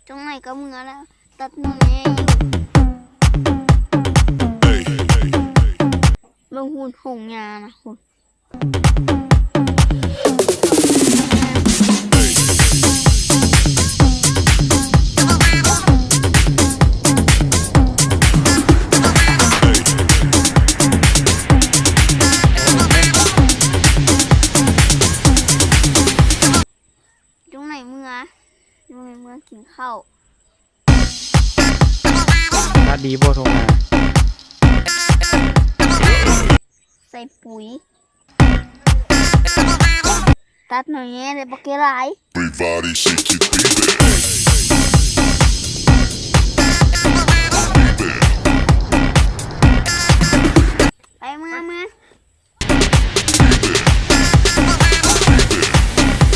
ຈັ່ງໃດກໍເມື່ອແລ້ວ ຕັດໜໍ່ແຍຢູ່. ເບິ່ງຫຸ່ນຫົງຫຍ້ານະພຸ້ນ. ຈຸງໃນເມືອ ຈຸງໃນເມືອກິນເຂົ້າ. ອາກາດດີບໍ່ທົ່ງນາ? ໃສ່ປຸ໋ຍ ຕັດໜໍ່ແຍໄດ້ບັກເກຫຼາຍ.